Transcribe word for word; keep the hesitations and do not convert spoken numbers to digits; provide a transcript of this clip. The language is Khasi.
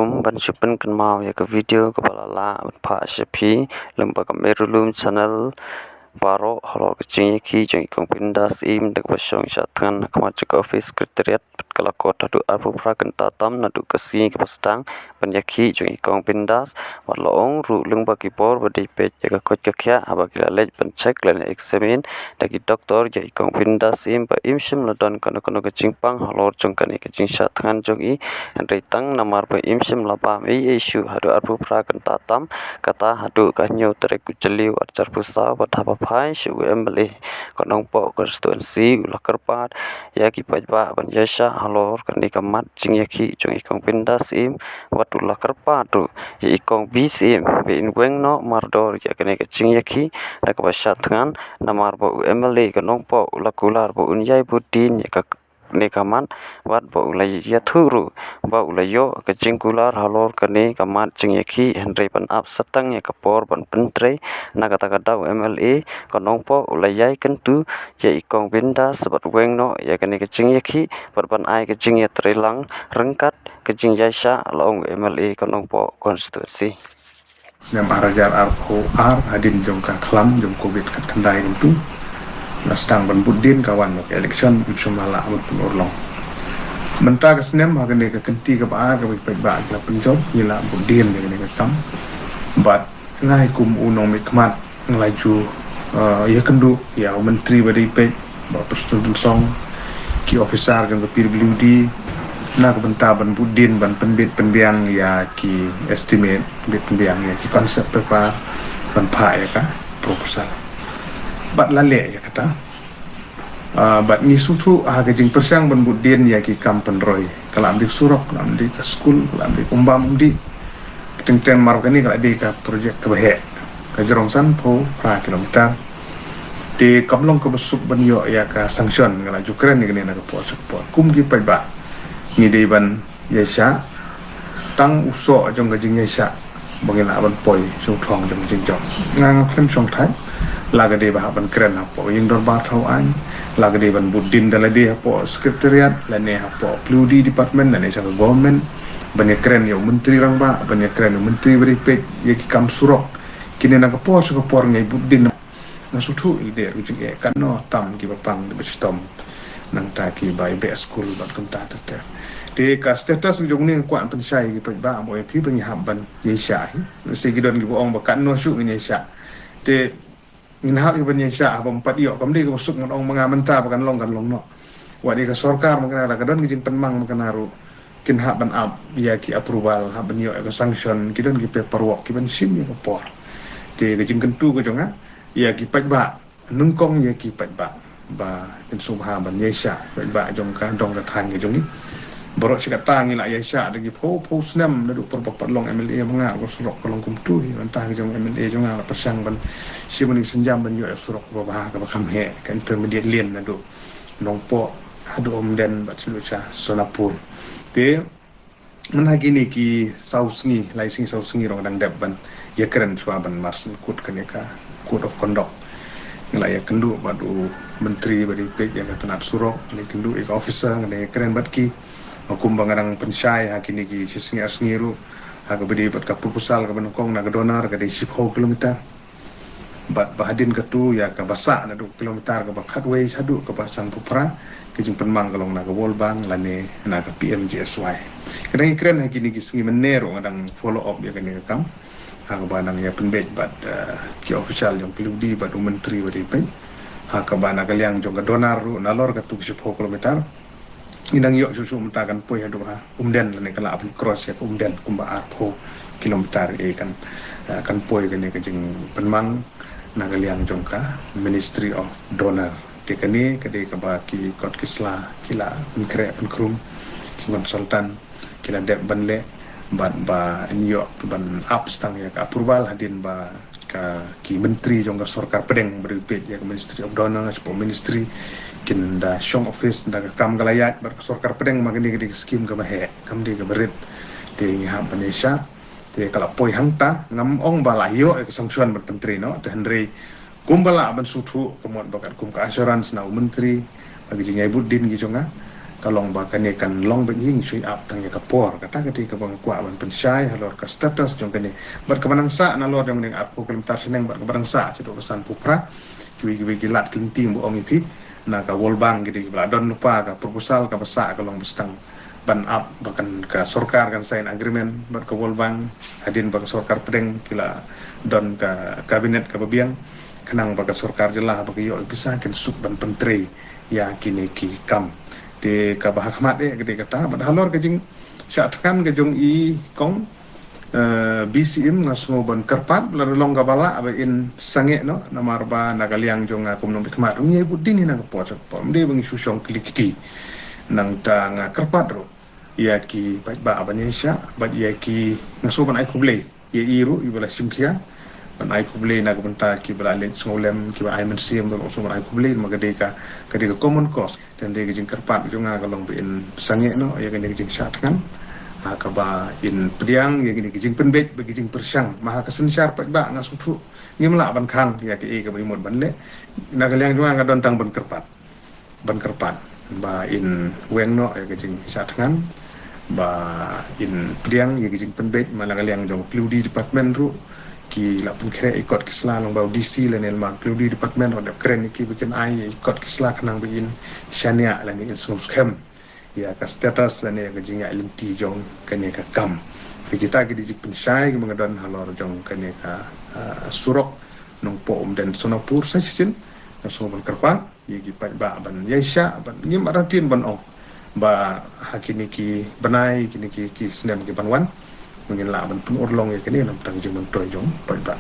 Kum ban shu pynkynmaw ïa ka video kaba la lah ban phah sha phi lyngba ka Merulum channel baroh halor ka jingïakhih jong i Kong Bindas Syiem da kaba shong shah thngan ha khmat jong ka office secretariat bad ka la kot haduh arphew phra kynta tam naduh ka sngi kaba sdang ban ïakhih jong i Kong Bindas. Bad la ong ruh lyngba ki bor ba dei peit ïa ka koit ka khiah haba ki la leit ban check lane examine da ki doktor ïa i Kong Bindas Syiem ba im shym la don kano kano ka jingpang halor jong kane ka jingshah thngan jong i. Hynrei tang namar ba im shym la bam ei ei shuh haduh arphew phra kynta tam, kata haduh ka hynñiew tarik u Jylliew arhajar arphew saw bad haba phai sha u MLA ka Nongpoh constituency u la kyrpad ïa ki paidbah ban ïaishah halor kane ka mat jingïakhih jong i Kong Bindas Syiem bad u la kyrpad ruh ïa i Kong B. Syiem ba in weng noh mardor ïa kane ka jingïakhih da kaba shah thngan, namar ba u MLA ka Nongpoh u la kular ba un ïai bud dien ïa kane ka mat bad ba u la ïathuh ruh ba u la ïoh ka jingkular halor kane ka mat jingïakhih, hynrei ban ap satang ïa ka por ban pyntrei. Na kata ka daw u MLA ka Nongpoh u la ïai kyntu ïa i Kong Bindas bad weng noh ïa kane ka jingïakhih bad ban ai ka jingïatreilang ryngkat ka jingïaishah, la ong u MLA ka Nongpoh constituency. Snem arhajar arphew ar, hadien jong ka khlam jong Covid khatkhyndai kumtu, la sdang ban bud dien, ka wan ka election, im shym la lah ban pynurlong. Mynta ka snem, ha kane ka kynti kaba ar kaba ki paidbah ki la pynjop, ngi la bud dien ïa kane ka kam. Bad nga hi kum u nongmihkhmat nga la ju, eh, ïakynduh ïa u Myntri ba dei peit, Bah Prestone Tynsong, ki officer jong ka PWD na ka bynta ban bud dien, ban pynbit pynbiang ïa ki estimate, pynbit pynbiang ïa ki concept paper, ban phah ïa ka proposal. Bad la leh ïa kata. Ah, bad ngi sngewthuh ha ka jingpyrshang ban bud dien ïa ki kam pynroi, ka la ym dei surok, ka la ym dei ka skul, ka la ym dei ka umbam umdih. Teng teng mar kane ka la dei ka project kaba heh, ka jrong sanphew phra kilometer. Te kam long kaba suk ban ïoh ïa ka sanction, nga la ju kren ïa kane na ka por sha ka por. Kum ki paidbah ngi dei ban ïaishah, tang u soh jong ka jingïaishah ba ngi lah ban poi sha u thong jong ka jingjop. Nga ngam khlem shongthait, la ka dei ba hap ban kren hapoh ïing dorbar thaw aiñ, la ka dei ban bud dien da lade hapoh secretariat lane hapoh PWD department lane sha ka government, ban ïakren ïa u Myntri Rangbah, ban ïakren ïa u Myntri ba dei peit ïa ki kam surok. Kine na ka por sha ka por ngi bud dien. Nga sngewthuh ïa lade ruh jingeh, katno tam kiba pang da ba shitom nangta kiba ïa beh skul bad kumta ter ter. Te ka status jong ngi, nga kwah pynshai ïa ki paidbah, mo ïa phi ba ngi hap ban ïaishah hi. Lehse ki don kiba ong ba katno shuh ngin ïaishah. Te ngin hap ïa ban ïaishah haba ym pat ïoh, kam dei kaba suk ngan ong ma nga mynta ba kan long kan long noh. Wat ïa ka sorkar ma kane la ka don ka jingpynmang ma kane ruh, kin hap ban ap ïa ki approval, hap ban ïoh ïa ka sanction, ki don ki paperwork, ki ban shim ïa ka por. Te ka jingkyntu ka jong nga ïa ki paidbah, nyngkong ïa ki paidbah ba kin sngewbha ban ïaishah, paidbah jong ka dong ka thaiñ ka jong ngi. Baroh shi katta ngi la ïaishah da ki phew phew snem, naduh por ba pat long MLA ma nga, ka surok ka long kumtu hi. Mynta ka jong MLA jong nga la pyrshang ban shim ïa ka sienjam ban ïoh ïa surok kaba bha kaba kham heh, ka intermediate lane naduh Nongpoh haduh Umden bad sha lut sha Sonapur. Te mynta ha kine ki saw sngi, lai sngi saw sngi ruh nga dang dep ban ïakren shuwa ban marsien kut kane ka code of conduct. Nga la ïakynduh bad u Myntri ba dei peit ïa ka tnat surok, nga la ïakynduh ïa ka officer, nga dang ïakren bad ki. Kumba nga dang pynshai ha kine ki shi sngi ar sngi ruh, ha kaba dei bad ka proposal kaba nyngkong na ka DoNER ka dei shiphew kilometer. Bad ba hadien katu ïa kaba sah naduh kilometer kaba khatwei shaduh kaba sanphew phra, ka jingpynmang ka long na ka World Bank lane na ka PMGSY. Ka dang ïakren ha kine ki sngi mynne ruh nga dang follow up ïa kane ka kam. Ha kaba nang ïa pynbeit bad, eh, ki official jong PWD bad u Myntri ba dei peit. Ha kaba na ka liang jong ka DoNER ruh nalor katu ka shiphew kilometer, ngi dang ïoh shuh shuh mynta kan poi haduh ha Umden lane ka lah ban cross ïa ka Umden kumba arphew kilometer, eh, kan, eh, kan poi kane ka jingpynmang na ka liang jong ka Ministry of DoNER. Te kane ka dei kaba ki kot ki sla ki la pynkhreh pynkhrum, ki consultant ki la dep ban leh bad ba yn ïoh ban ap tang ïa ka approval hadien ba ka, ki myntri jong ka sorkar pdeng ba dei peit ïa ka Ministry of DoNER, shapoh ministry kin da shong office, da ka kam ka la ïaid bad ka sorkar pdeng, ma kane ka dei ka skim kaba heh, kam dei kaba rit. Te ngi hap ban ïaishah. Te ka la poi hangta, ngam ong ba la ïoh ïa ka sanction ban pyntrei noh, te hynrei kumba lah ban sngewthuh, ka mut ba katkum ka assurance na u Myntri, ba ki jingïaibud dien ki jong nga, Ka long ba kane kan long ba ngi shu ap tang ïa ka por. Kata ka dei kaba nga kwah ban pynshai halor ka status jong kane. Bad kaba nang sah nalor jong kane arphew kilometer shaneng bad kaba nang sah shaduh ka sanphew phra. Kiwei kiwei ki lad ki lynti ba ong ïa phi na ka World Bank ki dei kiba la don lypa ka proposal kaba sah ka long ba sdang ban ap ba kan ka sorkar kan sign agreement bad ka World Bank hadien ba ka sorkar pdeng ki la don ka kabinet kaba biang khnang ba ka sorkar jylla ba ka ïoh pisa kin suk ban pyntrei ïa kine ki kam. Te kaba ha khmat eh ka dei kata bad halor ka jingshah thngan ka jong i kong eh, B C M nga sngew ban kyrpad la long kaba lah ba in sangeh noh namar ba na ka liang jong nga kum nongmihkhmat ruh ngi ïa bud ding hi na ka por sha ka por. Ym dei ba ngi shu shong kli kti. Nangta nga kyrpad ruh ïa ki paidbah ban ïaishah bad ïa ki nga sngew ban ai khublei ïa i ruh iba la shim khia ban ai khublei na ka bynta kiba la leit sngewlem kiba ai mynsiem ruh nga sngew ban ai khublei namar ka dei ka ka dei ka common cause. Te dei ka jingkyrpad jong nga ka long ba in sangeh noh ïa kane ka jingshah thngan. Ha kaba in pdiang ïa kane ka jingpynbeit bad ka jingpyrshang. Ma ha ka synshar paidbah nga sngewthuh ngim lah ban khang ïa kaei kaba i mut ban leh. Na ka liang jong nga nga don tang ban kyrpad. Ban kyrpad ba in weng noh ïa ka jingshah thngan ba in pdiang ïa ka jingpynbeit ma na ka liang jong P W D department ruh ki la pynkhreh ïa kot ki sla long ba u D C lane ma P W D department ruh dep kren ïa ki ba kin ai ïa kot ki sla khnang ba in shaniah lane in sngewskhem ïa ka status lane ïa ka jingïaid lynti jong kane ka kam. Te kita ki dei jingpynshai kiba nga don halor jong kane ka ah, surok Nongpoh Umden Sonapur sa shisien. Nga sngew ban kyrpad ïa ki paidbah ban ïaishah ban ngim artatien ban ong ba ha kine ki bnai kine ki ki snem ki ban wan ngin lah ban pynurlong ïa kine namar ka jingmyntoi jong paidbah.